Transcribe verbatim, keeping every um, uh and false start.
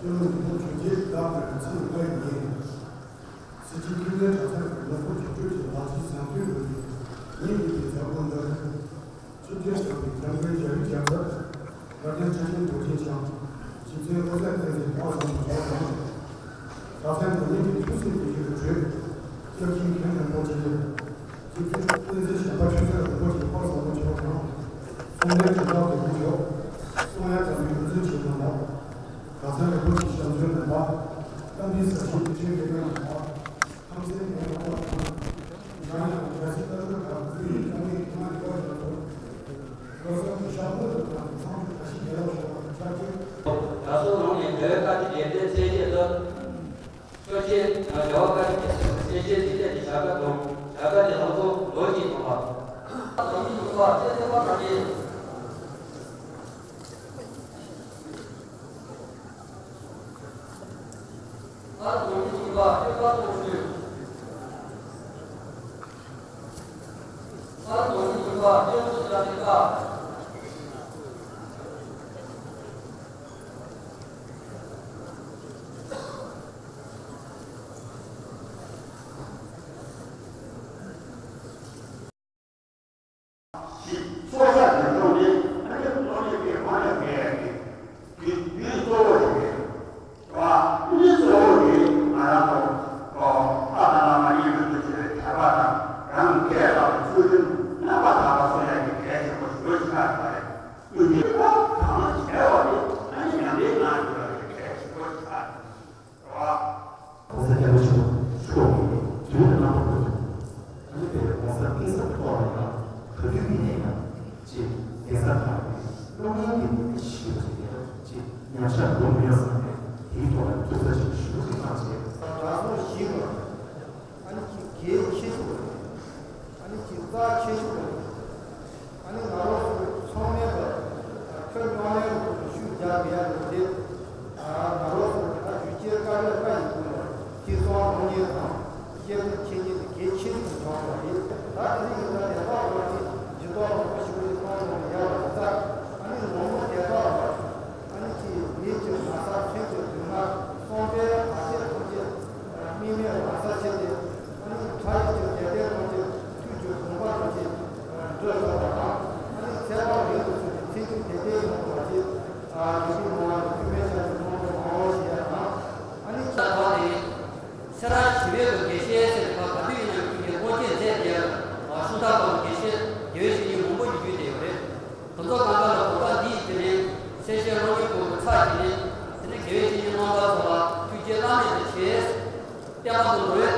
ལུགས་ཀྱི་ཆོས་རྒྱལ་བདག་གི་རིག་འཛིན་དབའི་ཉིན། སྲིད་སྤྱི་ཀུན་ལྡན་གྲྭ་ཚང་གི་ནོར་བུ་རྒྱུགས་སྤྲོད་ཀྱི་ལག་ཁྱེར་བཟང་ཐོན་དགོས་པའི་ཉིན་འདི་གའི་མཛད་སྒོ་འདི། སྤྱི་འཐུས་ཚོགས་པའི་འདེམས་ངོ་རྒྱ་རི་རྒྱལ་མཚན། དགའ་ལྡན་ཁྲི་ཆེན་རྡོ་རྗེ་འཆང་། སྤྱི་ཚེ་ཨོ་རྒྱན་བསྟན་འཛིན་དཔག་བསམ་དབང་ཕྱུག་དང་། གྲྭ་ཚང་དགོན་གཉེར་གྱི་ཐུགས་སེམས་བདེ་སྐྱིད་ཀྱི་གྲོས། སྐྱབས་མགོན་མཁན་རིན་པོ་ཆེ། སྤྱི་འཐུས་བསྟན་འཛིན་གཞན་པ་ཆོས་སེང་རིན་པོ་ཆེ་དཔག་བསམ་དབང་ཕྱུག་དང་། གསུང་རྩོམ་སྒྲིག་འཛུགས་ཀྱི་དབུ་ཚོགས། གསུང་ཡང་འཛམ་གླིང་དབུ་འཛིན་ཆེན་མོ་རྣམས། གྲྭ་ཚང་རིན་པོ་ཆེ་ཞབས་འཚོའི་ནང་པ། བསྟན་པའི་ཟབ་ཆོས་ཀྱི་ཁྲིམས་ཀྱི་ཀུན་ནས་པ། ཁམས་ཚན་ངན་པ་དང་། འཇམ་དབྱངས་རྒྱལ་སྲས་ལྟ་གྲུབ་དང་བོད་ཡིག་དཀའ་ངལ་དཀའ་ངལ་ཡོད་ཡོད་དོ། ལོ་གསུམ་གྱི་ཞག་པོ་དང་ཚང་ཚང་བཀྲ་ཤིས་བདེ་ལེགས་ཞུ་བར་ཕྱག་འཚལ། དྲ་ཚོགས་ནང་ནས་རྒྱལ་བའི་བཀའ་དྲིན་རྗེས་དྲན་གསལ་བཤད་དང་། ཆོས་ཆེན་རྒྱལ་བ་བཀའ་དྲིན་རྗེས་དྲན་གསལ་བཤད་འདི་ཐད་ཀྱི་བྱ་དགའ་དང་བྱ་དགའ་དེ་ལྷན་ཚོགས་ལོ་གཅིག་ཐོག་ལ། ད་ལྟ་ཡིན་པ་ཚེ་ཚེ་བ་དང་ནི། ཨ་རོ་དོན་གཉིས་ཡིན་པ་སྤྱོད་པ་གཏོང་ཚུལ། ཨ་རོ་དོན་གཉིས་ཡིན་པ་སྤྱོད་པ་བྱ་སྟེ་ཀ། ཚོགས་བསགས་ཀྱི་སྟོབས་ནི་ཨ་ནི་སློབ་གཉེར་གྱི་ངོ་ནས་སྤེལ་ཡག་གི་རྒྱུ་རྒྱུ་གཙོ་བོ་ཞིག་རེད། བ། ཨ་ནི་གཙོ་བོ་ནི་ང་རང་ཚོ་ཨོ་ཨ་ད་ལ་མ་ཡིན་པའི་འདུ་བྱེད་པའི་དད་པ་དང་རང་སྐད་ལ་ཚུལ་ཁྲིམས་རྣམ་པར་དག་པ་གསུང་ཡག་གི་གལ་ཆེན་པོ་ཞིག་ཆགས་ཡོད་པ་རེད། ཀུན་གྱིས་ཐོག་གང་བྱས་པ་ནི་ཨ་ནི་ཉམས་ལེན་གནང་དགོས་པའི་གལ་ཆེན་པོ་ཞིག་ཆགས་ཡོད། གོང་ས་སྐྱབས་མགོན་ཆེན་པོ་མཆོག་གིས་དུས་དང་རྣམ་པ་ཀུན་ཏུ་ཨ་ནི་དཔེ་གོང་ས་སྐྱབས་མགོན་ཐོག་ལ་ཡང་ག་དུས་ཡིན་ནའི་ཡང་ཅེས་གདན་ས་ཁག་གི་སློབ་གཉེར་གྱི་ནུས་པ་ཞིག་ཡོད་ཅེས་ཀྱང་ཅེས་ཉམས་ཆག་འགྲོ་མི་ཡོང་བསམ་པའི་དེའི་ཐོག་ལ་ཐུགས་འཚབ་ཆེན་པོ་ཞེ་པོ་ཅིག་བཏང་བྱས། ད་སོ་བཞི་བ། ཨ་ནི་ཅིག་གལ་ཆེ་ཤོས་རེད། ཨ་ནི་ཅིག་རྩ་ཆེ་ཤོས་རེད། ཨ་ནི་ང་རང་ཚོ་ཚང་མས་ཀྱི་ཁྱོད་རྙོག་གླེང་རུ་ཤུགས་རྒྱག་མི་ཡག་རེད་དེ། ང་རང་ཚོ་ད་རྒྱུ་རྐྱེན་དཀའ་ལས་ཁག་ཡིན་དགོས་ལ་ཤེས་སོང་རང་ཉིད་དང་ཤེས་རིག་ཁྱེད་ཉིད་དེ་གལ་ཆེ་ཤོས་ཆགས་པ་རེད། ད་དེ་རིང་ཡིན་ན་དེ་དག་ལ་ཅིག་འཇུ་དོགས་མང་པོ་ཞིག་གིས་གཏོང་རུང་ཡག་ལ་རྩ། ཨ་ནི་ལོ་ངོ་དེ་དག་ལ། ཨ་ནི་ཅིག་མི་གཅིག་མ་ཟ་མཚན་གཅིག་སྡུག་བསྔལ་གསུམ་པའི་བར་ཆད་ཐམས་ཅད་དམིགས་མེད་མ་ཟ་བྱས་ཏེ། ཨ་ནི་ཕྲ་ཡི་གཅིག་དད་ལྡན་ཐམས་ཅད་ཐུགས་ཀྱི་དགོངས་པ་ཐམས་ཅད་འགྲུབ་ཐུབ་པ་དང་། ཨ་ནི་ཚེ་དཔག་མེད་དུ་སོང་ནས་ཚེ་མཇུག་དེ་ལྟའི་ཡོང་ཐུབ་པ་ཅིག་རིགས་རུས་མང་བ་དང་བུད་མེད་ཆ་ནས་མང་དུ་མང་བ་ཞིག་ཡང་དང་། ཨ་ནི་ཚེ་དཔག་ནས། ཚེ་རབས་ཞི་བའི་དགེ་བཤེས་ཟེར་བ་ག་དུས་ཡིན་ནའང་ཁྱེད་ཀྱིས་དབུ་འབྱེད་མཛད་དེ་ཤུགས་དྲག་པ་དགེ་བཤེས་དགེ་བའི་བཤེས་གཉེན་མང་པོ་ཞིག་བརྒྱུད་བསྡད་ཡོད་རེད། དེ་ཚོ་གང་ག་ལ་གོ་སྐབས་འདི་ཡིས་དེ་ནས་ཚེ་ཤེས་སློབ་གཉེར་སྐོར་གྱི་ཚར་བྱས་ནས་དེ་ནས་དགེ་བའི་བཤེས་གཉེན་རྣམ་པ་ཚོ་ལ་ཐུགས་བསྐྱེད་བླ་མེད་དུ་བྱས། བསྟན་པ་དང་འགྲོ་བའི་